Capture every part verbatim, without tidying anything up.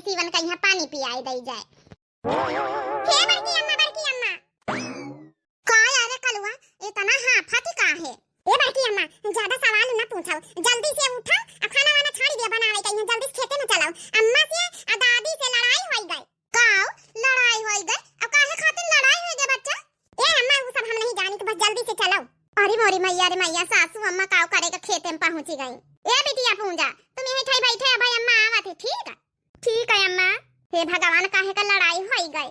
भैंसीवन कहिया पानी पियाई दई जाए। हे बड़की अम्मा, बड़की अम्मा। का यारे कलुआ, इतना हाफत ही का है? ए बड़की अम्मा, ज्यादा सवाल न पूछो, जल्दी से उठो, अब खाना वाना छाड़ी दिया बनावे कहिया, जल्दी से खेते में चलो। अम्मा से आ दादी से लड़ाई होई गए। काऊ, लड़ाई होई गए? अब काहे खातिर लड़ाई होई गए बच्चा? ए अम्मा, वो सब हम नहीं जानी, तो बस जल्दी से चलो। अरे मोरी मैया रे मैया, सासू अम्मा काऊ करे के खेते में पहुंची गई। ए बिटिया पूजा, तुम यहीं ठई बैठे, अबे अम्मा आवत है, ठीक है? ठीक है अम्मा। हे भगवान, काहे का लड़ाई होई गए?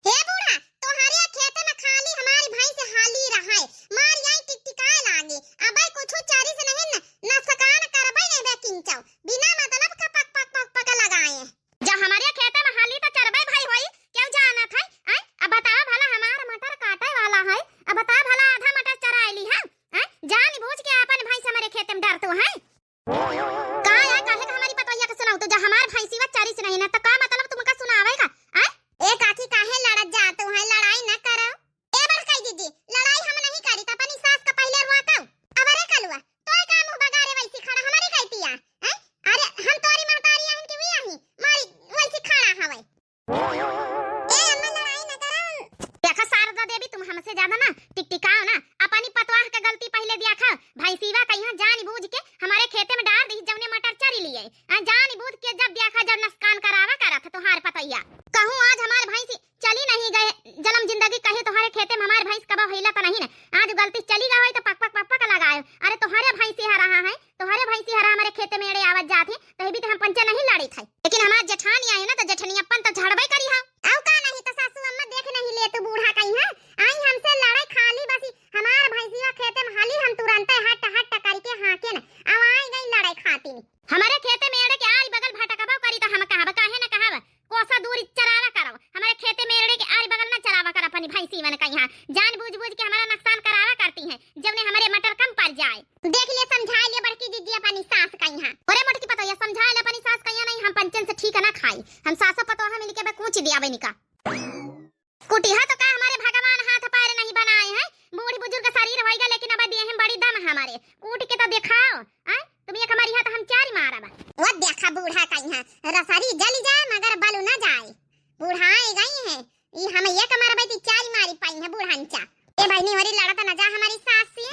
हे बूढ़ा, तोहरे खेते में खाली हमारी भैंस हाली रहे, मार यहीं टिकटिकाए लागी। अबे कुछ चरी से नहीं न, नसकान करबे नहीं बे किंचो, बिना मतलब का पक पक पक पक लगाए। जब हमारे खेते में हाली तो चरबे भाई होई, क्यों जानत है? आय, अब बताओ भला, हमार मटर काटे वाला है, अब बताओ भला, आधा मटर चराए ली है, आय, जान बूझ के अपन भैंस हमारे खेते में डरतो है। का है, काहे का हमारी पतोहिया के सुनाऊ? तो जब हमार भैंसीवा चरिस नहीं ना, तो का मतलब तुमका सुनावे का? आय? ए काकी, काहे लड़त जात हो? लड़ाई न करो। ए बड़काई दीदी, लड़ाई हम नहीं करी, तो अपनी सास का पहले रोको। अब अरे कलुआ, तोय का मुंह बगारे वैसी खड़ा हमारी कहती है? हैं? अरे हम तोरी महतारी आहिन कि वी आही? मारी वैसी खड़ा हवे। ए अम्मा, लड़ाई न करो। देखा शारदा देवी, तुम हमसे ज्यादा ना टिकटिकाओ ना, अपनी पतवाह का गलती पहले देखा। भैंसीवा कहिया जान बूझ के हमारे खेते में डार दी, जौने मटर चरी लिए। आ, जान बूझ के जब देखा, जब नसकान करावा करत है तोहार पतैया। कहूँ आज हमार भैंसी चली नहीं गए, जलम जिंदगी कहे तोहारे खेते में हमार भैंस कबो हिला तो नहीं ना। आज गलती चली गए होई तो पक पक पक पक लगाए। अरे तोहारे भैंसी हरा है, तोहरे भैंसी हरा हमारे खेते में एड़े आवत जात है, तही भी तो हम पंचे नहीं लड़ित है। लेकिन हमार जेठानी आई है ना, तो जेठनी अपन तो झड़बे करी है। आउ का नहीं तो सासू अम्मा देख नहीं ले तू बूढ़ा कहीं है, आई हमसे लड़े खाली बसी हमार भैंसिया खेते में हाली हम तुरंते हट हट करके हाँके न, अब आई गई लड़े खाती। हमारे खेते में एड़े के आरी बगल भटकबो करी तो हम कहब, काहे न कहब, कोसा दूर चरावा करब, हमारे खेते में एड़े के आरी बगल न चरावा कर अपनी भैंसी मन कहीं। जान बूझ बूझ के हमारा नुकसान करावा करती हैं, जौने हमारे मटर कम पड़ जाए। देख लिए, समझा लिए बड़की दीदी अपनी सास कहिया। अरे मोटकी पतोहिया, समझा ले अपनी सास कहिया, नहीं हम पंचन से ठीक ना खाई। हम सासो पतोहा मिल के बे कूच दिया बे निका। कुटिहा तो का हमारे भगवान हाथ पैर नहीं बनाए हैं, बूढ़ बुजुर्ग शरीर होइगा, लेकिन अब देह में बड़ी दम हमारे। कूट के तो दिखाओ, आय? तुम एक हमारी हाथ हम चारी मारब। वो देखा बूढ़ा कहिया, रसरी जली जाए मगर बलु ना जाए। बूढ़ा आई गई है, ई हम एक मारबे ती चारी मारी पाई है बूढ़ा अंचा। ए बहिनी, होरी लड़त न जा हमारी सास से।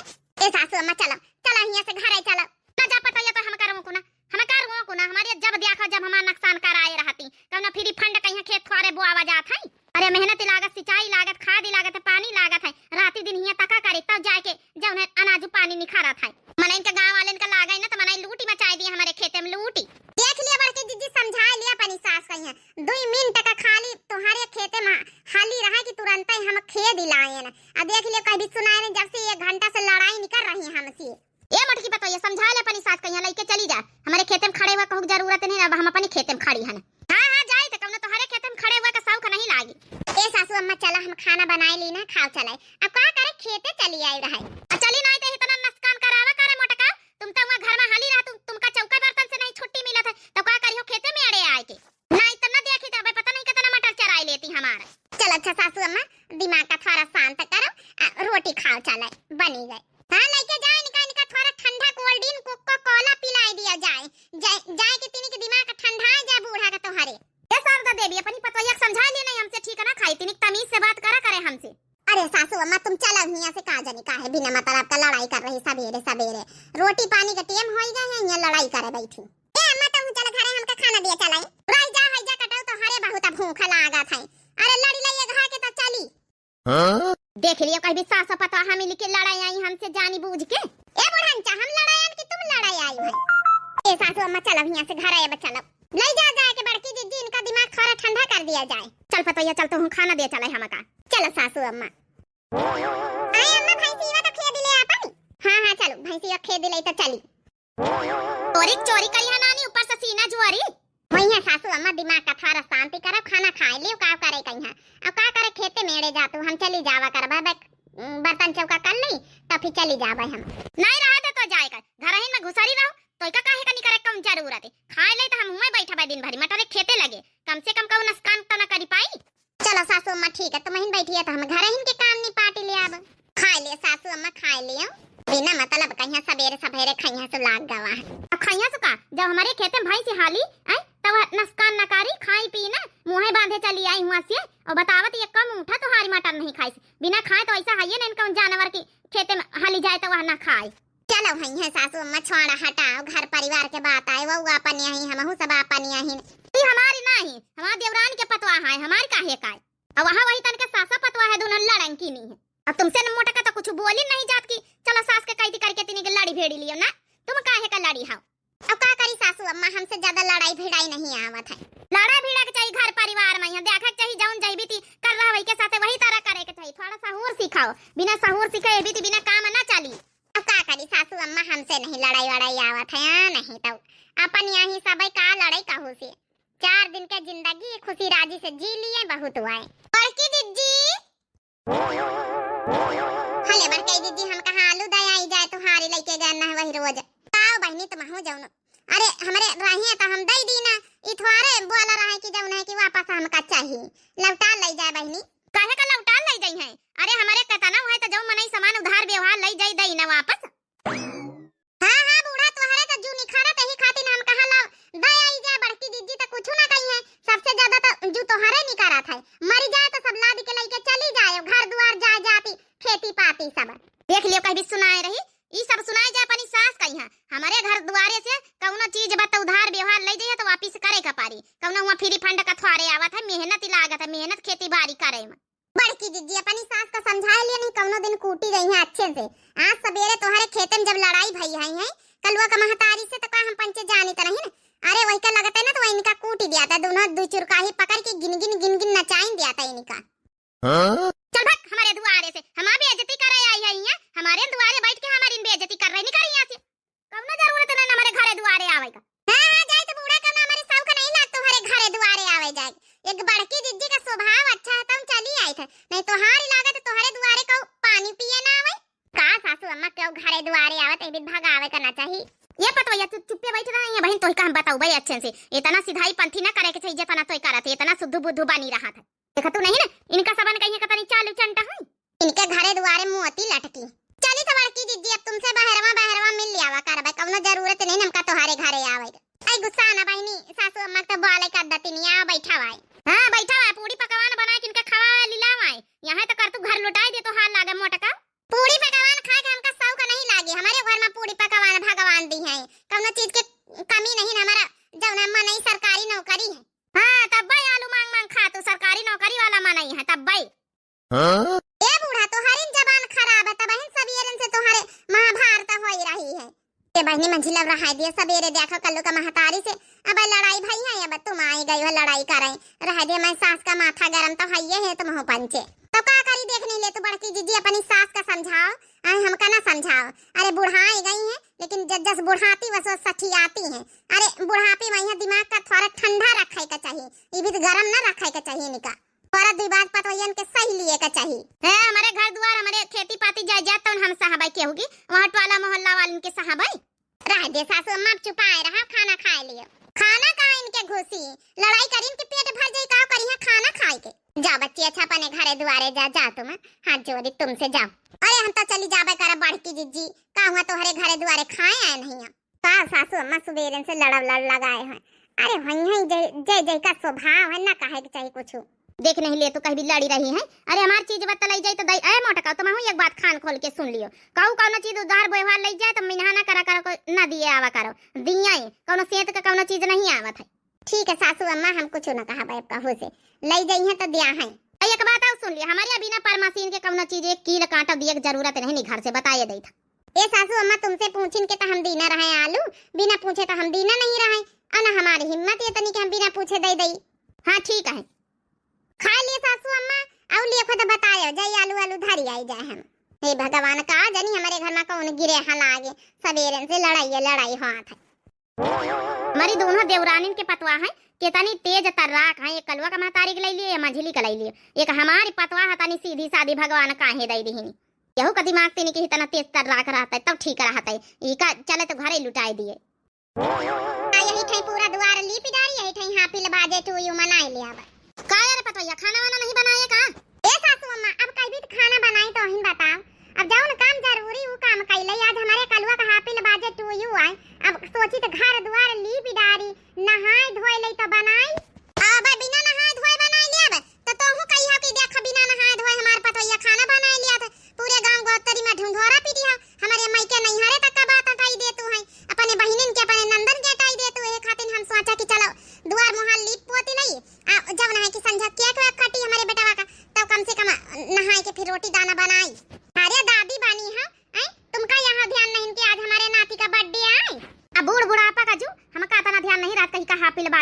ए सासू अम्मा, चलो, चलो हियां से घरे चलो। न जा पतोहिया तो हम करूँ को ना, हम करूँ को ना। हमारे जब देखा जब हमार नुकसान कराए रहती, कौनो फ्री फंड कहीं खेत थोरे बोआवा जात है। अरे मेहनत लागत, सिंचाई लागत, खाद लागत है, पानी लागत है, राती दिन हियां तका करे तब जाए के जौन है अनाज पानी निखारत है। मनइन के गाँव वालन का लागे ना तो मनई लूटी मचाए दिए हमारे खेते में लूटी। देख लिया बड़की जीजी, समझा लिया अपनी सास कहिया। दुई मिनट का खाली तुम्हारे खेते में हाली रहा कि तुरंत ही हम खेद ही लाए ना। आ देख लियो, कहीं भी सुनाए नहीं, जब से एक घंटा से लड़ाई निकल रही है हमसे। ए मोटकी पतोहिया, समझा ले अपनी सास कहिया, लइके चली जा। हमारे खेते में खड़े हुआ कहूँ जरूरत नहीं, अब हम अपनी खेते में खड़ी हन। हाँ, हाँ, जाई तो कौनो तोहरे खेते में खड़े हुआ का शौक नहीं लागी। ए सासू अम्मा, चला हम खाना बनाए ली ना, खाओ चले। अब का करे, खेते चली आई रहे। अब चली नहीं तो इतना नुकसान करावा करे मोटका, तुम तो वहाँ घर में हाली रहा, तुम, तुमका चौका बर्तन से नहीं छुट्टी मिलत है, तो का करियो खेते में अड़े आए के? नहीं तो ना देखी तो अबे पता नहीं कितना मटर चराई लेती हमारे। चल अच्छा सासू अम्मा, दिमाग का थोड़ा शांत करो, आ, रोटी खाओ चले, बनी गए। हाँ, लइके जाए इनका, इनका थोड़ा ठंडा cold drink, Coca Cola पिलाई दिया जाए, जाए, जाए के तिनी के दिमाग ठंडा जाए बूढ़ा का तोहरे। ए शारदा देवी, अपनी पतोहिया के समझा ले नहीं, हमसे ठीक ना खाई, तिनी के तमीज से बात करा करे हमसे। अरे सासू अम्मा, तुम चलो हियां से, का जानी काहे बिना मतलब का लड़ाई कर रही सबेरे सबेरे। रोटी पानी के टेम होई गए है, यहाँ लड़ाई करे बैठी। ए अम्मा, तुम चल घरे, हमका खाना दिया चलाई। रह जा, है जा कटाऊ, तोहरे बहुत भूख लागत है। अरे लड़ी ले ये घर के तो चली। हाँ? देख लियो, कहीं भी सास पतोहा मिल के लड़ाई आई हमसे जानी बूझ के। ए बुढ़नचा, हम लड़ाई आन कि तुम लड़ाई आई है? ए सासू अम्मा, चलो हियां से घरे अब चलो। ले जा जाए के बड़की जीजी, इनका दिमाग थोड़ा ठंडा कर दिया जाए। चल पतोहिया, चल तो हम खाना दे चले हमका। चलो सासू अम्मा। आए अम्मा, भैंसीवा तो खेद ले अपन। हाँ, हाँ, चलो, भैंसीवा खेद ले तो चली। चोरी चोरी करिहा नानी, ऊपर से सीना जुआरी। वही है सासू अम्मा, दिमाग का थोड़ा शांति करब, खाना खाए लियो, का करे कहिया। अब का करे, खेते मेड़े जा तू, हम चली जावा करबा, बे, बर्तन चौका कर ली, तब फिर चली जाबे हम। नहीं रहा दे तो जाए कर, घर ही में घुसरी रहो, तो का काहे का निकरे कौन जरूरत है? खाए ले तो हम हुए बैठा बा दिन भरी, मटरे खेते लगे, कम से कम कहूँ नुकसान तो ना करी पाई। चलो सासू अम्मा, ठीक है, तुम यहीं बैठी है, तो हम घर ही के काम निपाटी ले आब। खाए ले सासू अम्मा, खाए ले। बिना मतलब कहिया सबेरे सबेरे खइया से लाग गवा है। अब खइया से का, जब हमारे खेते में भैंस हाली, आय, तब नसकान नकारी, खाई पी ना, मुँहे बाँधे चली आई हुआँ से, और बतावत ये कम उठा तोहारी मटर नहीं खाइस, बिना खाए तो ऐसा हइये नहीं कौन जानवर की खेते में हली जाए तो वह ना खाए। चलो हई है सासू अम्मा, छोड़ा हटाओ, घर परिवार के बात आए, वो अपन यही, हमहू सब अपन यही। ई हमारी नहीं, हमार देवरानी के पतवा है, हमारी काहे का है? अब वहाँ वही तन के सासा पतवा है, दोनों लड़न की नहीं है। अब तुमसे न मोटका तो कुछ बोली नहीं जात की, चलो सास के कैदी करके तिनी के लड़ी भेड़ी लियो ना, तुम काहे का लड़ी हाओ? अब का करी सासू अम्मा, हमसे ज्यादा लड़ाई भिड़ाई नहीं आवत है। लड़ा भिड़ा के चाहिए घर परिवार में, यहाँ देखा के चाहिए जौन जैबी ती कर रहा वही के साथे वही तरह करे के चाहिए। थोड़ा सहूर सिखाओ, बिना सहूर सीखे एबी ती बिना काम ना चली। अब का करी सासू अम्मा, हमसे नहीं लड़ाई वड़ाई आवत है, हाँ, नहीं तो अपन यही सब का लड़ाई कहू से। चार दिन के जिंदगी खुशी राजी से जी लिए बहुत हुआ है। बड़की दीदी, हले बड़की दीदी, हम कहाँ आलू दे आई जाए, तुहारी लइके गए ना वही रोज। पाओ बहिनी तुमहू जौन, अरे हमरे रहिए तो हम दे दी ना, ई थोड़े बोला रहे कि जौन है कि वापस हमका चाहिए, लौटा ले जाए बहिनी। काहे का लौटा ले जाई है? अरे हमरे कतना हुए तो जौन मनई सामान उधार व्यवहार ले जाई, दई ना वापस। हाँ, हाँ, बूढ़ा तोहरे तो जू निखारत, यही खातिर हम कहा लाओ, दे आई जाए बड़की दीदी तो कुछ ना कही है, सबसे ज्यादा तो जू तोहरे निकारत है, मरी जाए तो सब लाद के लइके चली जाए, घर दुआर जाए जाती, खेती पाती सब। देख लियो, कहीं भी सुनाए रही, ई सब सुनाए जाए अपनी सास कही है, हमारे घर दुआरे से कौनो चीज बा तो उधार व्यवहार ले जाइए तो वापिस करे का पारी, कौनो हुआ फ्री फंड का थ्वारे आवत है, मेहनत ही लागत है, मेहनत खेती बाड़ी करे में। बड़की जिज्जी अपनी सास का समझाए लिए नहीं, कौनो दिन कूटी गई है अच्छे से। आज सवेरे तोहरे खेते में जब लड़ाई भई है, है कलुआ का महतारी से, तो का हम पंचे जानी तो नहीं ना? अरे वही का लगता है ना, तो वही इनका कूटी दिया था, दोनों दो चुरकाही पकड़ के गिन गिन गिन गिन नचाइन दिया था इनका। हाँ? चल भाग हमारे दुआरे से, हम बेइज्जती करे आई है यहाँ, हमारे दुआरे बैठ के हमारी बेइज्जती कर रही, निकल यहाँ से। कौनो जरूरत नहीं हमारे घरे दुआरे आवे का। हाँ, हाँ, जाए तो बूढ़ा कौनो हमारे शौक नहीं लाग तुम्हारे घरे दुआरे आवे जाए। एक बड़की जिज्जी का स्वभाव अच्छा है, तुम चली आई थे, नहीं तोहारी लागत तोहरे दुआरे को पानी पिए ना आवे। का सासू अम्मा क्यों घरे दुआरे आवत, ए भी भगावे का ना चाहिए। ये पतवैया, तू चुप्पे बैठ रहा है बहिन, तोही का हम बताऊ भाई अच्छे से, इतना सिधाई पंथी ना करे के चाहिए, जितना तोही करत है, इतना सुद्धू बुद्धू बनी रहा था। देखा तू नहीं ना, इनका सबन कहीं कतनी चालू चंटा हुई। इनके घरे दुआरे मोती लटकी। चली तो बड़की जिज्जी, अब तुमसे बहरवा बहरवा मिल लियावा करबे, कौनो जरूरत नहीं हमका तोहारे घरे आवे के। ऐ गुस्सा ना बहिनी, सासू अम्मा के तो बोले का दतिनिया बैठा हुआ है। हाँ, बैठा हुआ है, पूरी पकवान बना के इनका खवावे लिलावा है। यहाँ तो कर तू घर लुटाई दे तो हाल लागे मोटका। पूरी पकवान खाए के हमका शौक नहीं लागे, हमारे घर में पूरी पकवान भगवान दी है, कौनो चीज के कमी नहीं ना हमारा, जौन अम्मा नहीं सरकारी नौकरी है। हाँ, तब भाई आलू मांग मांग खा तू, सरकारी नौकरी वाला मनई है, तब भाई। हाँ? ए बूढ़ा, तोहरी जबान खराब है, तबहिन सबेरन से तोहरे महाभारत होई रही है। ए बहिनी मंझिला रहाय दिया, सबेरे देखो कल्लू का महतारी से अब लड़ाई भई है, अब तुम आई गई हो लड़ाई करे। रह दे, मैं सास का माथा गरम तो हइये है, तुम हो पंचे। तो का करी, देख नहीं ले तू बड़की जिज्जी अपनी सास का समझाओ, आए हमका ना समझाओ। अरे बुढ़ाई गई है, लेकिन जस जस बुढ़ाती वस वस सठियाती है। अरे बुढ़ापे में यहाँ दिमाग का थोड़ा ठंडा रखे का चाहिए, ई भी तो गरम ना रखे का चाहिए निका। पर दुई बात पतवैयन के सही लिए के चाही। है, हमारे घर दुआर, हमारे खेती पाती जायदाद तौन हम सहबै केहू की, वहाँ टोला मोहल्ला वालन के सहबै। रह दे सासू अम्मा, अब चुपाए रहा, खाना खाए लियो। खाना कहाँ इनके घुसी, लड़ाई करी इनके पेट भर जाई, का करी है खाना खाए के। जा बच्ची, अच्छा अपने घरे दुआरे जा, जा तुम, हाथ जोड़ी तुमसे जाओ। अरे हम तो चली जाबे करब बड़की जिज्जी, का हुआ तोहरे घरे दुआरे खाए आए नहीं है? का सासू अम्मा सुबेरन से लड़ब लड़ लगाए हैं। अरे हई हई जय जय जय का स्वभाव है, ना कहे के चाही कुछ। देख नहीं ले तो कहीं भी लड़ी रही है। अरे हमार चीज बतलाई जाई तो दई, ए मोटका तुम एक बात खान खोल के सुन लियो। कहू कौनो चीज उधार व्यवहार लई जाए तो मिनहा ना करा करो, को ना दिए आवा करो। दिया ही कौनो सेंत का कौनो चीज नहीं आवत है। ठीक है सासू अम्मा, हम कुछ ना कहा अब कहू से। लई जाई है तो दिया है। ए, एक बात और सुन लिया, हमारे यहाँ बिना परमासीन के कौनो चीज एक कील कांटा दिए के जरूरत नहीं, घर से बताए दई था। ए सासू अम्मा, तुमसे पूछिन के तो हम दीना रहे आलू, बिना पूछे तो हम दीना नहीं रहे। अन हमारी हिम्मत ये तनी कि हम बिना पूछे दे दई। हाँ ठीक है, खा लिए सासू अम्मा, और लिए खुद बतायो जाई आलू आलू धरी आई जाए हम। हे भगवान, का जानी हमारे घर में कौन गिरे हला आगे, सबेरन से लड़ाई है, लड़ाई हाथ है। हमारी दोनों देवरानिन के पतवा है, कितनी तेज तर्राक है, एक कलुआ का महतारी के लई लिए, या मझिली के लई लिए, एक हमारी पतवा है तनी सीधी सादी, भगवान काहे दई दिहिनी। केहू का दिमाग तिनी के इतना तेज तर्राक रहता है, तब ठीक रहता है। ई का चले तो घरे लुटाए दिए। आ यही ठाई पूरा दुआर लीप डारी, यही ठाई हाफिल बाजे टू यू मनाए ले आवा। का यार पतोहिया, खाना वाना नहीं बनाए का? ए सासू अम्मा, अब कभी तो खाना बनाई तो ही बताओ। अब जौन काम जरूरी उ काम कैले। आज हमारे कलुआ का हाफिल बाजे टू यू आए। अब सोची तो घर दुआर लीप डारी, नहाए धोए ले तो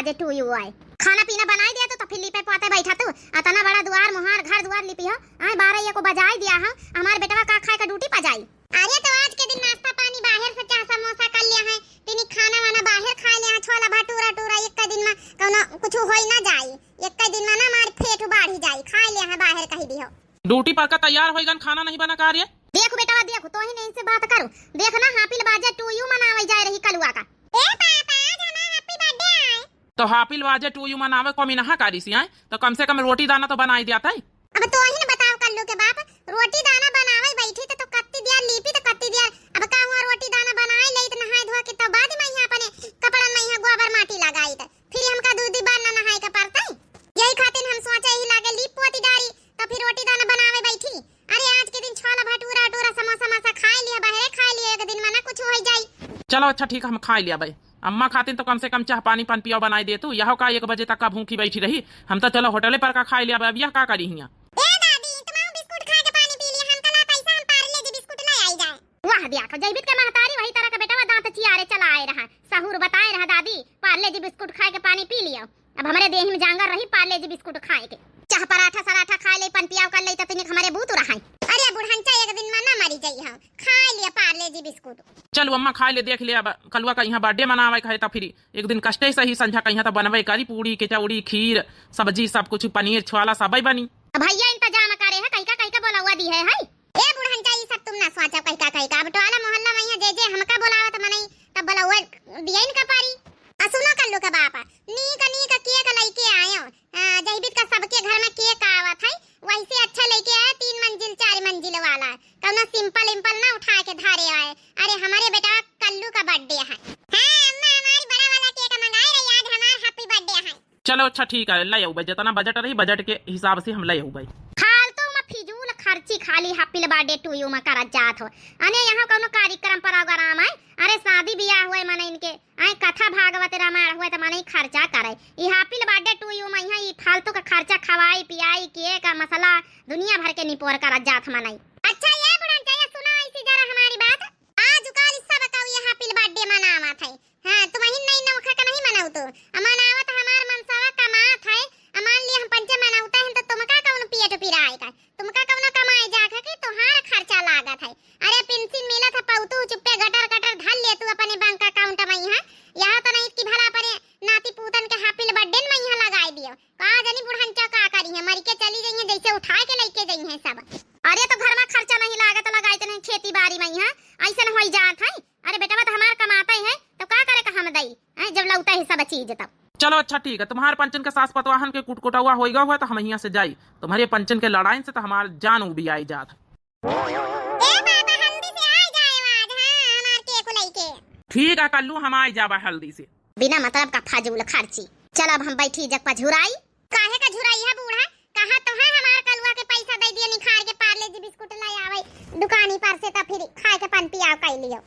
जे टू यू आए। खाना पीना बनाई दिया तू, तो फिर लीपे पोते बैठा तू। अतना बड़ा दुआर मुहार घर दुआर लिपी हो, आए बारह एको बजाई दिया हो, हमार बेटवा का खाए का ड्यूटी पा जाई। अरे तो आज के दिन नाश्ता पानी बाहर से चाह समोसा कर लिया है, तनी खाना वाना बाहर खा लिया है, छोला भटूरा टूरा एक दिन में कौनो कुछ होई ना जाई, एक दिन में ना हमार पेट बाढ़ी जाई, खा लिया है बाहर कहीं भी हो। ड्यूटी पर का तैयार होइगन, खाना नहीं बना का रे? देखो बेटवा, देखो, तोहिन इनसे बात करो। देख ना, हापिल बाजे टू यू मनावे जाए रही कलुआ का। ए पापा, आज हमार हैप्पी बर्थडे आए। तो हापिल बाजे टू यू मनावे को मिनहा कारी सी आए, तो कम से कम रोटी दाना तो बनाई दिया था। अब तोहिन बताओ कल्लू के बाप, रोटी दाना बनावे बैठी तो, तो कत्ती दिया लीपी तो कत्ती दिया। अब का हुआ, रोटी दाना बनाए लेई तो नहाए धोए के तो बाद में यहाँ अपने कपड़न में यहाँ गोबर माटी लगाई तो फिर हमका दू दी बार ना नहाए के पड़तई। यही खातिर हम सोचे ही लागे लीप पोती डारी, तो फिर रोटी दाना बनावे बैठी। अरे आज के दिन छोला भटूरा टूरा समोसा मासा खाए लिया, बहरे खाए लिया, एक दिन में ना कुछ हो जाई। चलो अच्छा ठीक, हम खाए लिया भाई। अम्मा खातिर तो कम से कम चाह पानी पन पिया बनाई दे तू। यह का एक बजे तक का भूखी बैठी रही, हम तो चलो होटले पर का खाए लिया भाई। अब यह का करी हिया? ए दादी, तुम बिस्कुट खा के पानी पी लिया, हम कल पैसा हम पार्ले जी बिस्कुट ले आई जाए। वाह, देखो, जैबित के महतारी वही तरह के बेटवा दांत चियारे चला आए रहा, सहूर बताए रहा दादी, पार्ले जी बिस्कुट खाए के पानी पी लियो। अब हमरे देही में जांगर रही पार्ले जी बिस्कुट खाए के। चाह पराठा सराठा खाए ले, पन पियाव कर ले, तो तनिक हमरे बूत रहाई। अरे बुढ़ंचा एक दिन में ना मरी जाई हम, खाए लिया पार्ले जी बिस्कुट। चलो अम्मा खाए ले, देख ले, अब कलुआ का यहाँ बर्थडे मनावे का है, तो फिर एक दिन कष्टे सही संझा कहिया तो बनवे करी, पूड़ी कचौड़ी खीर सब्जी सब कुछ, पनीर छोला सब बनी। अब भैया इंतजाम करे है, कहीं का कहीं का बोलवा दी है, है? ए बुढ़ंचा, ई सब तुम ना सोचा कहिका कहिका। अब टोला मोहल्ला में यहाँ जे जे हमका बोलावत मनई, तब बोलौआ दिया इनका पारी। आ सुनो कल्लू के बाप, नीक नीक केक लइके आयो। आ, जहिबित का सबके घर में केक आवत है, वैसे अच्छा लइके आयो, तीन मंजिल चार मंजिल वाला, कौनो सिंपल इम्पल ना उठा के धारे आए। अरे हमारे बेटा कल्लू का बर्थडे है। हाँ अम्मा, हमारी बड़ा वाला केक मंगाए रही, आज हमार हैप्पी बर्थडे है। चलो अच्छा ठीक है, ले आऊ भाई, जितना बजट रही बजट के हिसाब से हम ले आऊ भाई। फालतू में फिजूल खर्ची खाली हैप्पी बर्थडे टू यू में करत जात हो। अने यहाँ कौनो कार्यक्रम प्रोग्राम है? अरे शादी ब्याह हुए मने इनके, आए कथा भागवत रामायण हुए तो मने खर्चा करे। ई हैप्पी बर्थडे टू यू में यहाँ ई फालतू का खर्चा, खवाई पियाई, केक, मसाला, दुनिया भर के निपोर करत जात मनई। अच्छा ये बुढ़न चाहिए, सुना ऐसी जरा हमारी बात। आज काल सब कहू यहाँ हैप्पी बर्थडे मनावत है। हाँ, तुमहिन नहीं नौखा का नहीं मनाऊ तो। आ मनावत हमार मनसवा कमात है। आ मान ली हम पंचे मनावता है तो तुमका कौन पियट पिराए का? तुमका कौन कमाए जात है कि तुम्हार खर्चा लागत है? अरे पेंशन मिलत है पौतू चुप्पे गटर गटर धर ले तू अपने बैंक अकाउंट में यहाँ। यहाँ तो नहीं कि भला अपने नाती पूतन के हैप्पी बर्थडे में यहाँ लगाए दियो। का जानी बुढ़ंचा का करी है, मर के चली जाइए जैसे उठाए के लेके जाइए सब। अरे तो घर में खर्चा नहीं लागत लगाए तो नहीं खेती बाड़ी में यहाँ ऐसन होई जात है। अरे बेटवा तो हमार कमाता ही है, तो का करे का हम दई, हैं, जब लौटा है सब चीज तब। चलो अच्छा ठीक है, तुम्हारे पंचन के सास पतवाहन के कुटकुटौआ होइगा हुआ तो हम यहाँ से जाई, तुम्हारे पंचन के लड़ाइन से तो हमार जान उबियाई जात है। ए बाबा, हल्दी से आ जाए आज, हाँ, हमार केक लइके। ठीक है कल्लू, हम आई जाबा हल्दी से। बिना मतलब का फजूल खर्ची। चल अब हम बैठी जग पर झुराई। काहे का झुराई है बूढ़ा? कहा तो है हमार कलुआ के पैसा दे दियो, निखार के पार्ले जी बिस्कुट ले आवे दुकानी पर से, तब फिर खाए के पान पियाव कर लियो।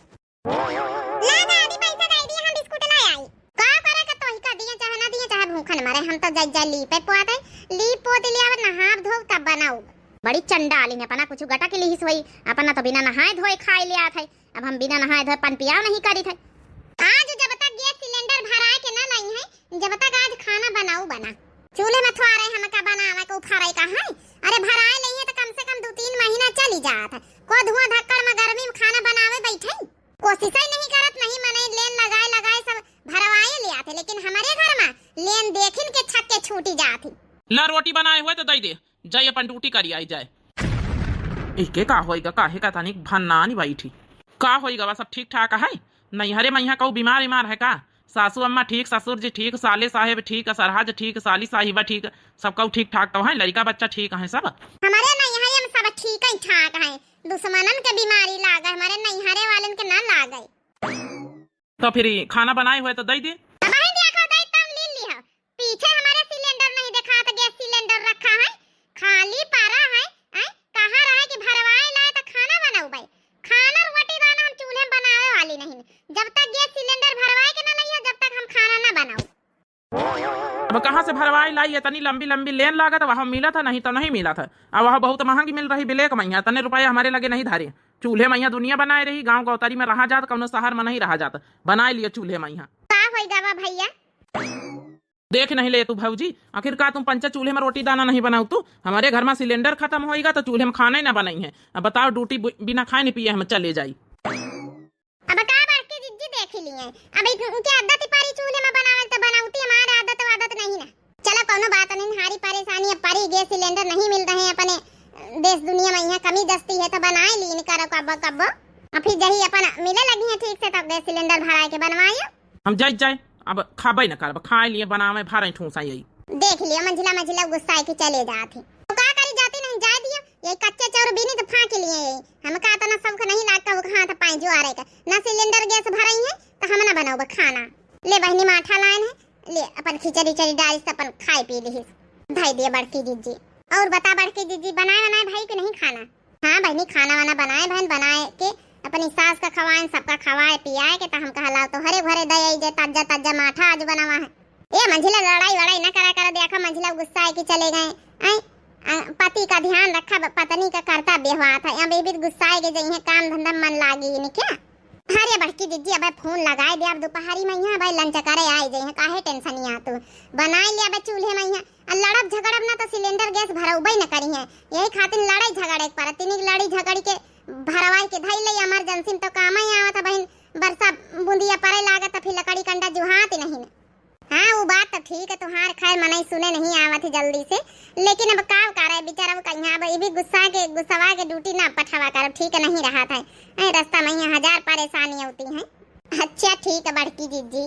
ला दादी, पैसा दे दिए, हम बिस्कुट ले आई। का करे के तोही का दिए, चाहे ना दिए, चाहे भूखन मरे, हम तो जाई जाई लीपे पोते, लीप पोत लिया, नहाब धोब तब बनाऊ। बड़ी चंडालिन है, अपना कुछ गटा के लिहिस होई, अपना तो बिना नहाए धोए खाए लिया था। अब हम बिना नहाए धोए पान पियाव नहीं करी थे। आज जब तक गैस सिलेंडर भराए के ना लाई है, जब तक आज खाना बनाऊ बना। चूल्हे में थोड़े हमका बनावे के उफारे का है। अरे भराए लइहे तो कम से कम दू तीन महीना चली जात है। को धुआं धक्कड़ में गर्मी में खाना बनावे बैठे। कोशिश ही नहीं करत, नहीं मने लेन लगाए लगाए सब भरवाए ले आते, लेकिन हमारे घर में लेन देखिन के छक्के छूटी जात ही। ला रोटी बनाए हुए तो दे दे। जाई अपन ड्यूटी करी आई जाए। इके का होइगा, काहे का तनिक भन्नानी बैठी। का होइगा बा, सब ठीक ठाक है? नैहरे में यहाँ कहू बीमार ईमार है का? सासू अम्मा ठीक, ससुर जी ठीक, साले साहेब ठीक, सरहज ठीक, साली साहिबा ठीक, सब कहू ठीक ठाक तो है, लड़का बच्चा ठीक है सब? हमारे नैहरे में सब ठीक है ठाक है, दुश्मनन के बीमारी लागे, हमारे नैहरे वालन के ना लागे। तो फिर ई खाना बनाए हुए तो दे दे। अब ही देखो, दे तम ले लिहा। पीछे हमारे सिलेंडर नहीं देखात, गैस सिलेंडर रखा है, खाली पड़ा है। हैं? कहाँ रहे कि भरवाए लाए तो खाना बनाऊ भाई? खाना रोटी दाना हम चूल्हे में बनावे वाली नहीं। जब तक गैस सिलेंडर भरवाए के ना लइहो, जब तक हम खाना ना बनाऊ। अब कहाँ से भरवाए लाई? इतनी लंबी लंबी लेन लागत, वहाँ मिला था नहीं तो नहीं मिला था। अब वहाँ बहुत महंगी मिल रही ब्लैक में, यहाँ इतने रुपये हमारे लगे नहीं धरे। चूल्हे में यहाँ दुनिया बनाए रही, गाँव गौतरी में रहा जात, कौनो शहर में नहीं रहा जात, बनाए लिए चूल्हे में यहाँ। का होई गवा भैया? देख नहीं ले तू भौजी, आखिर का तुम पंचा चूल्हे में रोटी दाना नहीं बनाऊ तू? हमारे घर में सिलेंडर खतम होइगा तो चूल्हे में खाना ही ना बनइहैं। अब बताओ, ड्यूटी बि-, बिना खाए नहीं पिए हम चले जाई। अब का बड़की जिज्जी देखि लिहे, अब इन-, इनके आदत ही परी चूल्हे में बनावल तो बनौती, हमारे आदत वादत नहीं ना। चलो कौनो बात नहीं, हारी परेशानी अब परी, गैस सिलेंडर नहीं मिल रहे हैं अपने देश दुनिया में, यहाँ कमी दस्ती है तो बनाए ली इनका कब्बो कब्बो। अब फिर जही अपन मिले लगी है ठीक से तब गैस सिलेंडर भराए के बनवाए। हम जाई जाए, अब खाबे न करब, खाए लिए बनावे भरे ठूसा यही। देख लियो मंझिला मंझिला गुस्सा के चले जात है। तो का करी, जाती नहीं जाए दियो, यही कच्चे चाउर बीनी तो फाँक लिए यही। हमका इतना शौक नहीं लागता वो हाथ पाए जो आ रहे का, ना सिलेंडर गैस भरई है तो हम ना बनाओ खाना। ले बहनी माठा लाइन है, ले अपन खिचड़ी चड़ी डाली से अपन खाए पी ली। धई दिए बड़की जिज्जी। और बता बड़की जिज्जी, बनाए बनाए भाई कि नहीं खाना? हाँ बहनी, खाना वाना बनाए बहन, बनाए के अपनी सास का खवाएन, सबका खवाए पियाए के, त हम कहला तो हरे भरे दे आई जे ताजा ताजा माठा आज बनावा है। ए मंझिला, लड़ाई वड़ाई न करा कर, देखा मंझिला गुस्सा है कि चले गए। ऐ, अ, पति का ध्यान रखा, ब-, पत्नी का कर्तव्य हुआ था। अब ये भी गुस्सा है कि जइहे काम धंधा मन लागी नहीं क्या? अरे बड़की जिज्जी, अबे फोन लगाए दे, अब दोपहरी में यहाँ अबे लंच करे आई जइहे, काहे टेंशन यहाँ तू? बनाए ले अबे चूल्हे में यहाँ, आ लड़ब झगड़ब ना तो सिलेंडर गैस भरउबे न करी है। यही खातिर लड़ाई झगड़े के पड़त, तिनिक लड़ी झगड़ी के भरवाई के धई ले, इमरजेंसी में तो काम ही आवत है बहिन। बरसा बूंदिया पड़े लागत है, फिर लकड़ी कंडा जुहात ही नहीं न। हाँ, वो बात तो ठीक है तुहार, खैर मनई सुने नहीं आवत है जल्दी से, लेकिन अब का करे बेचारा, वो कहीं अब ये भी गुस्सा के, गुस्सवा के ड्यूटी ना पठावा करब, ठीक नहीं रहा था। ऐ रास्ता में यहाँ हजार परेशानी होती है। अच्छा ठीक है बड़की जिज्जी।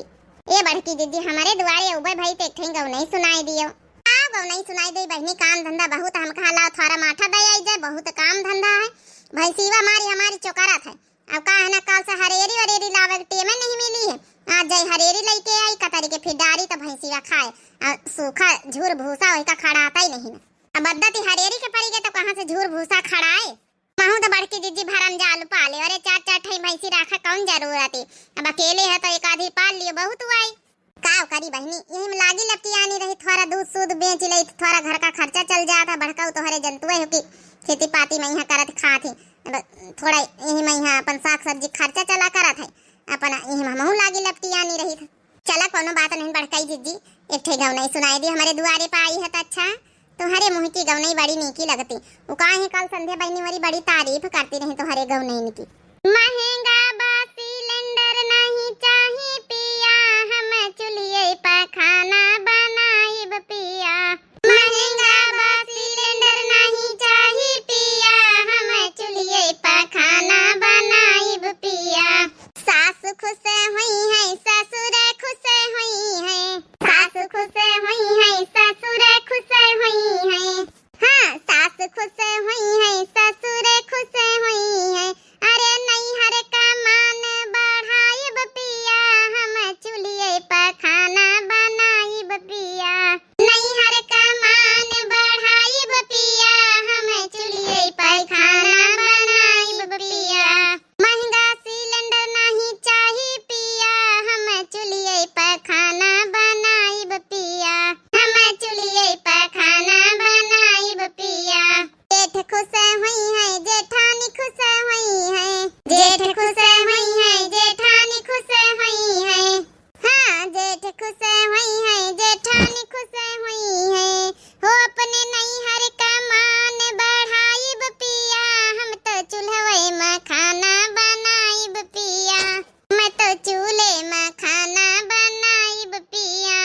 ए बड़की जिज्जी, हमारे दुआरे उबे भाई ते एक ठे गौनई सुनाई दियो। का गौनई सुनाई दे बहनी, काम धंधा बहुत, हम कहा लाओ थोड़ा माठा दे आई जाए, बहुत काम धंधा है। भैंसीवा मारी हमारी चोकरत है। अब का है ना, काल से हरेरी वरेरी लावे के टेमे नहीं मिली है। आज जाई हरेरी लेके आई, कतरी के फिर डारी तो भैंसीवा खाए। और सूखा झूर भूसा वही का खड़ाता ही नहीं ना। अब अद्दती हरेरी के पड़ी गए तो कहाँ से झूर भूसा खड़ाए? महू तो बड़की जिज्जी भरम जाल पाले, अरे चार चार ठई भैंसी राखा कौन जरूरत है? अब अकेले है तो एक आधी पाल लियो, बहुत हुआ है। का करी बहनी, यही में लागी लपटियानी रही, थोड़ा दूध सूध बेच ले, थोड़ा घर का खर्चा चल जात है। बड़का तोहरे जंतुए हो कि खेती पाती में यहाँ करत खात ही, अब थोड़ा यही में यहाँ अपन साग सब्जी खर्चा चला करत है, अपन यही में हमहू लागी लपटियानी रही। चला कौनो बात नहीं बड़काई जिज्जी, एक ठे गौनई सुनाई दी, हमारे दुआरे पे आई है तो अच्छा। तुम्हारे मुँह की गौनई बड़ी नीकी लगती। वो काहे कल संध्या बहनी मोरी बड़ी तारीफ करती रही तुम्हारे गौनई की। महंगा बा सिलेंडर नहीं चाही पिया, हम चूल्हे पे खाना बनाइब पिया। महंगा बा सिलेंडर नहीं चाही पिया, हम चूल्हे पे खाना बनाइब पिया। सास खुश हुई है, ससुर खुश हुई है। सास खुश हुई है, ससुर खुश हुई है। हाँ, सास खुश हुई है, ससुर खुश हुई है। अरे नैहर का मान बढ़ाइब पिया, हम चूल्हे पर खाना बनाइब पिया। नैहर का मान बढ़ाइब पिया, हम चूल्हे पर खाना बनाइब पिया। महंगा सिलेंडर नहीं चाही पिया, हम चूल्हे पर खाना बनाइब पिया। हम चूल्हे पर खाना बनाइब पिया। जेठ खुश हुई है, जेठानी खुश हुई है। जेठ खुश हुई है, जेठानी खुश हुई है। हाँ, जेठ खुश हुई है, जेठानी खुश हुई है। हो अपने नैहर का मान बढ़ाइब पिया, हम तो चूल्हवे में खाना बनाइब पिया। मैं तो चूल्हे में खाना बनाइब पिया।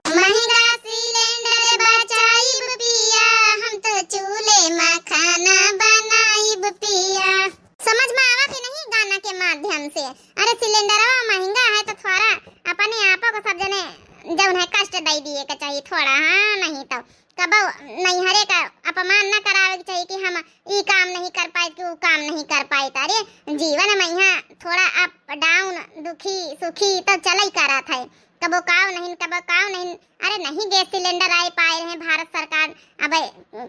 महंगा सिलेंडर बचाइब पिया, हम तो चूल्हे में खाना बनाइब पिया। समझ में आवा कि नहीं गाना के माध्यम से? अरे सिलेंडरवा महंगा है तो थोड़ा अपने आपो को सब जने जौन है कष्ट दे दिए के चाहिए थोड़ा, हाँ, नहीं तो कबो नैहरे का अपमान न करावे के चाहिए कि हम ई काम नहीं कर पाए कि ऊ काम नहीं कर पाए। अरे जीवन में यहाँ थोड़ा अप डाउन, दुखी सुखी तो चलई करत है, कबो काव नहीं, कबो काव नहीं। अरे नहीं गैस सिलेंडर आए पाए रहे भारत सरकार, अब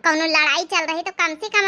कौनो लड़ाई चल रही तो कम से कम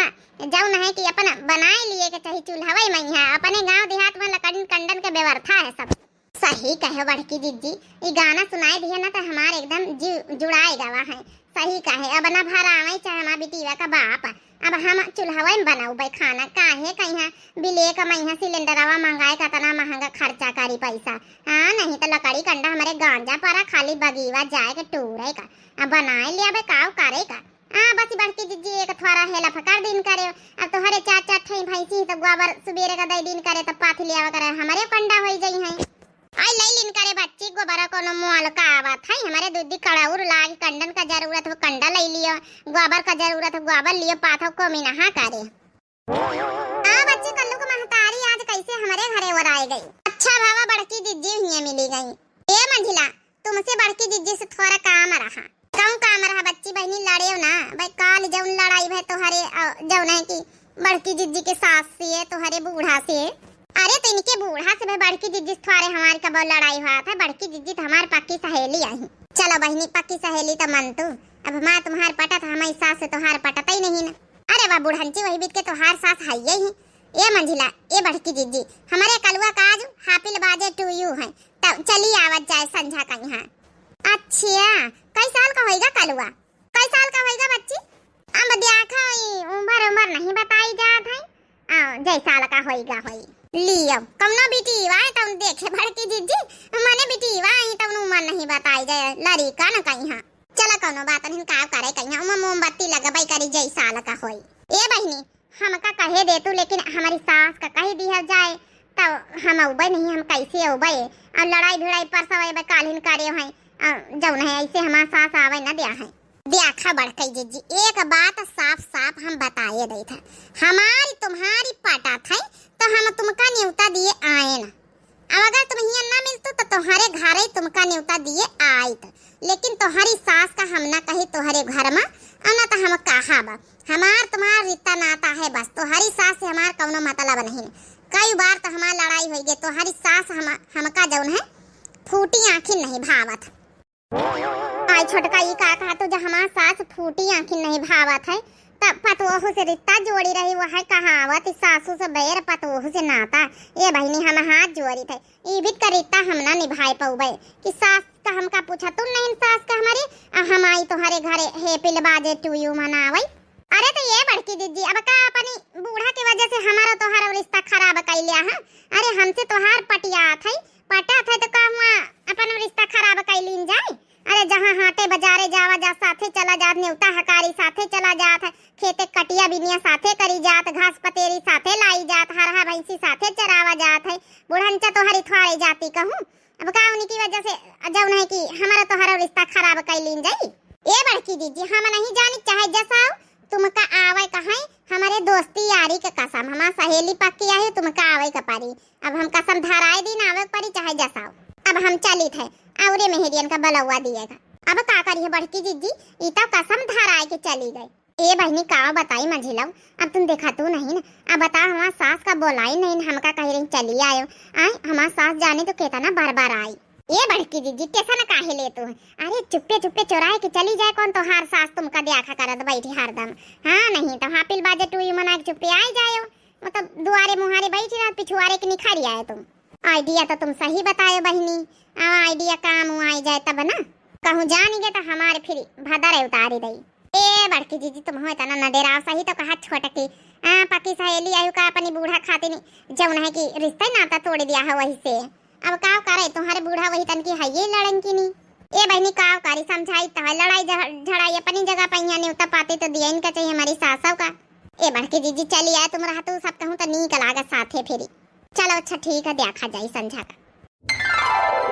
जौन है कि अपन बनाए लिए के चाहिए चूल्हवे में, यहाँ अपने गांव देहात में लकड़िन कंडन के व्यवस्था है सब। सही कहे बड़की जिज्जी, ई गाना सुनाए दिया ना तो हमार एकदम जीव जुड़ाए गवा है। सही कहे, अब ना भर आवे चाहे हमार बिटिया का बाप, अब हम चूल्हवा में बनउबै खाना, काहे कहिया बिलेक मइहाँ सिलेंडरवा मंगाए, कतना महंगा खर्चा करी पैसा। हाँ, नहीं तो लकड़ी कंडा हमरे गांजा परा, खाली बगीवा जाए के टूरे का। अब बनाए लियाबै, काव करे का। हाँ, बस बड़की जिज्जी एक थोड़ा हेल्प कर दिन करे। अब तोहरे चार चार ठई भैंसी तो गोबर सुबेरे का दे दिन करे, तो पाथी लियावा करे, हमरे कंडा होई जइहैं। आई लई लिन करे बच्ची, गोबर कोनो मोल का आवत है, हमरे दूधी कड़ाउर लाग, कंडन का जरूरत हो, कंडा लई लियो, गोबर का जरूरत हो, गोबर लियो, पाथो को मिनहा करे। आ बच्ची, कल्लू के महतारी आज कैसे हमरे घरे ओराए गई। अच्छा भवा बड़की जिज्जी हियाँ मिली गई। ए मंझिला, तुमसे बड़की जिज्जी से थोड़ा काम रहा। कौन काम रहा बच्ची? बहिनी लड़ेव ना, भाई काल जौन लड़ाई भय तोहरे, अ, जौन है कि बड़की जिज्जी के सास से, तोहरे बूढ़ा से। अरे तो इनके बूढ़ा से भय बड़की जिज्जी से थोड़े हमार कबो लड़ाई हुआ था। बड़की जिज्जी तो हमार पक्की सहेली आई। चलो बहिनी, पक्की सहेली तो मन तू। अब हमार तुम्हार पटत, हमारी सास से तोहार पटत ही नहीं ना। अरे वाह बुढ़ंची, वही बीत के तोहार सास है यही। ए मंझिला, ए बड़की जिज्जी, हमरे कलुआ का आज हापिल बाजे टू यू है, तब चली आवत जाए संझा कइहाँ। अच्छा, कई साल का होइगा कलुआ? कई साल का होइगा बच्ची? अब देखा, ई उम्र उम्र नहीं बताई जात है। आ, जय साल का होइगा होई। लियो, कौनो बिटिवा है तौन देखे बड़की जिज्जी, मने बिटिवा है तौन उम्र नहीं बताई जाए, लड़िका न कइहाँ। चला कौनो बात नहीं, का करे कइहाँ, उमा मोमबत्ती लगबै करी जय साल का होई। ए बहिनी, हमका कहे दे तू, लेकिन हमारी सास का कह दिया जाए, तब हम अउबे नहीं, हम कैसे अउबे? और लड़ाई भिड़ाई परसवे बे काल्हिन करे हैं, अ, जौन है ऐसे हमार सास आवे न दिया है। देखा बड़कई जिज्जी, एक बात साफ साफ हम बताए देत है, हमारी तुम्हारी पटत है, तो हम तुमका न्योता दिए आए न। अब अगर तुम हियाँ ना मिलतू तो तोहरे घरे तुमका न्योता दिए आइत, लेकिन तोहरी सास का हम ना कही तोहरे घर मा, और ना तो हम कहब। हमार तुम्हार रिश्ता नाता है बस, तोहरी सास से हमार कौनो मतलब नहीं। कई बार तो हमार लड़ाई होई गई, तोहरी सास हम, हमका जौन है फूटी आँखी नहीं भावत। आई छोटका, ई का कहा तू, जब हमार सास फूटी आँखी नहीं भावत है, तब पतोहू से रिश्ता जोड़ी रही, वह कहावत, सासू से बैर, पतोहू से नाता। ए बहिनी, हम हाथ जोड़ी थे, ई भी का रिश्ता हम ना निभाए पउबे कि सास का हमका पूछा, तू नहीं सास का हमारी, आ हम आई तुम्हारे घरे happy बाजे to you मनावे। अरे तो ये बड़की जिज्जी, अब का अपनी बूढ़ा की वजह से हमारा तोहार रिश्ता खराब कर लिया है? अरे हमसे तोहार पटियात है, पटत है तो का हुआ अपन रिश्ता खराब कर लीन जाए? अरे जहाँ हाटे बाजारे जावा जा, साथे चला जात, नेवता हकारी साथे चला जात है, खेते कटिया बिनिया साथे करी जात, घास पतेरी साथे लाई जात, हरहा भैंसी साथे चरावा जात है, बुढ़नचा तोहरी थ्वारे जाती कहूँ। अब का उनकी वजह से जौन है कि हमारा तोहरा रिश्ता खराब कर लीन जाई? ए बड़की जिज्जी, हम नहीं जानी चाहे जसाओ, तुमका आवे का है, हमारे दोस्ती यारी के कसम, हमार सहेली पक्की आई, तुमका आवे का परी। अब हम कसम धराए दिन आवे के परी चाहे जसाओ। अब हम चलित है, औरे मेहरियन का बलौआ दिएगा। अब का करी है बड़की जिज्जी, ई तो कसम धराए के चली गई। ए बहिनी, का बताई मंझिलऊ, अब तुम देखा तू नहीं न, अब बता हमार सास का बोलाई नहीं न, हमका कही रही चली आयो। आय, हमार सास जाने तो केतना बार बार आई। ए बड़की जिज्जी, टेंशन काहे ले तू? अरे चुप्पे चुप्पे चोराए के चली जाए, कौन तोहार सास तुमका देखा करत बैठी हरदम? हाँ, नहीं तो हापिल बाजे टूई मना के चुप्पे आई जायो, मतलब दुआरे मुहारे बैठी रहत, पिछुआरे के निखारी आए तुम। Idea तो तुम सही बतायो बहिनी, आ idea काम आई जाए तब ना, कहूँ जानी गए तो हमारे फिर भदर उतारी दई। ए बड़की जिज्जी, तुम हो इतना न डेराव, सही तो कहा छोटकी। आ, पक्की सहेली आयु का अपनी बूढ़ा खातिर जौन है कि रिश्ता ही नाता तोड़ दिया है वही से। अब का करे, तुम्हारे बूढ़ा वही तन की है ये लड़न की नहीं। ए बहिनी, का करी, समझाई तो है, लड़ाई झ-, झड़ाई अपनी जगह पे यहाँ, न्योता पाती तो दिया इनका चाहिए हमारी सासव का। ए बड़की जिज्जी, चली आए तुम रहा, तू सब कहूँ तो नीक लागत साथे फिरी। चलो अच्छा ठीक है, देखा जाई संझा का।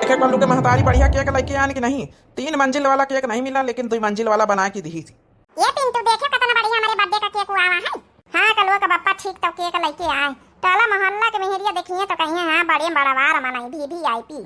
देखे कल्लू के महतारी बढ़िया cake लेके आन कि नहीं? तीन मंजिल वाला cake नहीं मिला, लेकिन दुई मंजिल वाला बना के दी। ये पिंटू, देखे कितना बढ़िया हमारे birthday का cake हुआ हुआ है। हाँ, कलुआ का बप्पा ठीक तो cake लेके आए। टोला मोहल्ला के मेहरिया देखिए तो कहिए, हाँ, बड़े बड़वार मनाई, V V I P।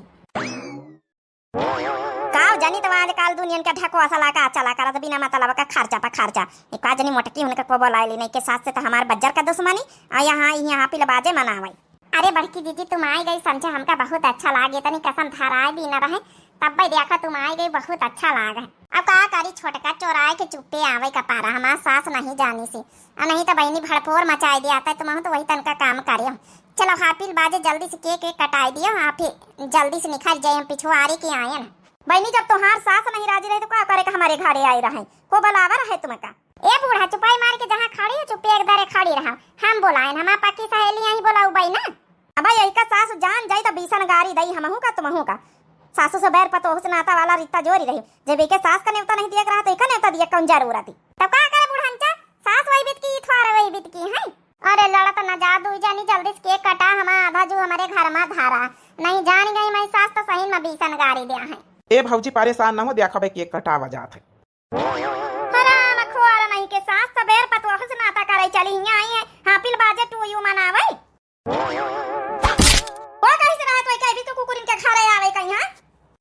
का जनी तो आजकल दुनियन के ढकोसला का चला करत, बिना मतलब का खर्चा पर खर्चा। एक का जनी मोटकी उनका को बोलाए ली नहीं के सास से तो हमार बज्जर का दुश्मनी, आ यहाँ, यहाँ पिलबाजे मनावे। अरे बड़की जिज्जी, तुम आई गई समझा, हमका बहुत अच्छा लागे। तनी कसम धराए भी न रहे, तब भी देखा तुम आई गई, बहुत अच्छा लागे। अब का करी, छोटका चोराए के चुप्पे आवे का पारा, हमार सास नहीं जानी सी, आ नहीं तो बहिनी भड़पोर मचाए दिया था, तुम तो वही तनका काम करियो। चलो हापिल बाजे, जल्दी से cake वेक कटाए दियो, आप ही जल्दी से निकल जाए, हम पिछुआरे के आयन। बहिनी, जब तोहार सास नहीं राजी रहे तो का करे का हमारे घरे आई रहे, को बलावा रहे तुमका? ए बूढ़ा, चुपाई मार के जहाँ खड़ी हो, चुप्पे एक दरे खड़ी रहा। हम बोलाएन, हमार पक्की सहेली यहीं बोलाऊ बई ना। अब यही का सास जान जाई त बीसन गारी दई, हमहू का तुमहू का। सासू से बैर पतोहू से नाता वाला रिश्ता जोरी रही। जब एके सास का नेवता नहीं दिए के रहा तो एका नेवता दिए कौन जरूरत ही? तो का करे बुढ़नचा, सास वही बीत की, ई थोड़ा वही बीत की है। अरे लड़त ना जा, दुई जानी जल्दी से केक कटा, हमार आधा जू हमारे घर मा धारा। नहीं जान गई मैं सास तो सही मा बीसन गारी दिया है। ए भौजी परेशान न हो, देखबे केक कटावा जात है। हराम खोर नहीं के सास सबेर पतोह से नाता करे चली हियाँ आई है, हापिल बाजे टू यू मनावे। ओ कहीं से रहे तो कहीं भी तो कुकुरिन के घरे आवे कहीं, हाँ?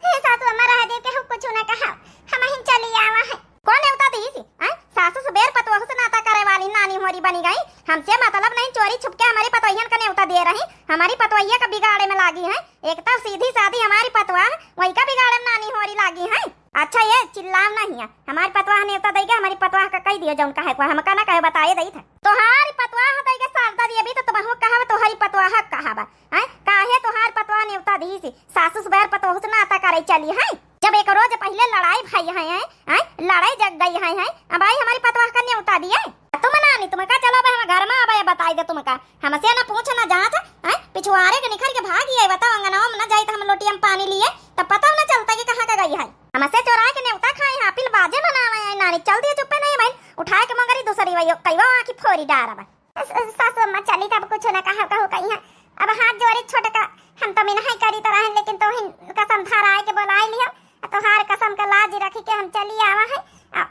हे सासू अम्मा रह दे के हम कुछ ना कहा, हम ही चली आवा है। कौन नेवता दी सी? हैं? सासू सबेर पतोह से नाता करे वाली नानी होरी बनी गई। हमसे मतलब नहीं, चोरी छुप के हमारी पतोहियन का नेवता दिए रही, हमारी पतोहिया का बिगाड़े में लागी है। एक तो सीधी सादी हमारी पतोह, वही का बिगाड़े में नानी होरी लागी है। अच्छा ये चिल्लाओ नहीं है, हमारी पतोह नेवता देगी, हमारी पतोह का कही दियो जौन कहे को, हमका ना कहे बताए दई था। तोहारी पतोह देगी शारदा देवी तो तुमहू कहा, तोहारी पतोह कहा बा। हैं? काहे तोहार पतोह नेवता दी सी? सासू सबेर पतोह से नाता करे चली है। जब एक रोज पहिले लड़ाई भई है, हैं? हैं? लड़ाई जग गई है, हैं? अब आई हमारी पतोह का नेवता दिए। तुम नानी, तुमका चलो अब हम घर मा अब बताई दे तुमका। हमसे ना पूछ ना जाँच, हैं? पिछुआरे के निखर के भागी है, बताओ अंगनवा मा ना जाई तो हम लोटिया मा पानी लिए, तब पता ना चलता कि कहाँ का गई है। हमसे चोराए के नेवता खाए, हापिल बाजे मनावे है नानी, चल दिए चुप्पे नहीं बहन, उठाए के मगरी दूसरी वही कईवा आँखी फोरी डारब। स-, सासू अम्मा चली तब कुछ ना कहा कहू कहीं है। अब हाथ जोड़ी छोटका, हम तो मिनहाई करी तो रहन, लेकिन तोहिन कसम धराए के बोलाई लियो। आ तोहार कसम का लाज रखी के हम चली आवा है। आ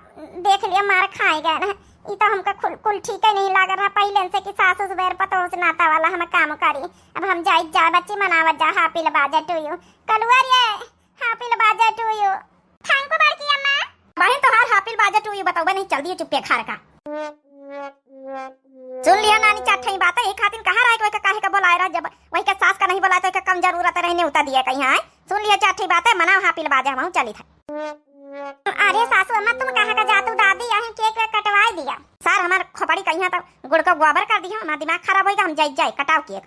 देख लिया मार खाए गए रहे। ई तो हमका कुल, कुल ठीक ही नहीं लाग रहा पहिले से कि सासू सबेर पतोह से नाता वाला हम काम करी। अब हम जाई जा बच्ची मनावत जा हापिल बाजे टू यू। कलुआ रे, हापिल बाजे टू यू। थैंक यू बड़की अम्मा। बहन तोहार हापिल बाजे टू यू बताओ नहीं चल दिए चुप्पे खार का। सुन लिया नानी चार ठई बात, एक खातिन कहा रहा है कि वही का काहे का बोलाए रहा, जब वही का सास का नहीं बोलाए तो वही का कम जरूरत रहे नेवता दिए कहीं, हाँ? सुन लिया चार ठई बात, मनाओ हापिल बाजे, हम चली था। अरे सासू अम्मा तुम कहाँ का जातू दादी, यहीं केक वेक कटवाई दिया। सर हमार खोपड़ी कहीं तो गुड़ का गोबर कर दिया, हमार दिमाग खराब होइगा, हम जाई जाई कटाओ केक।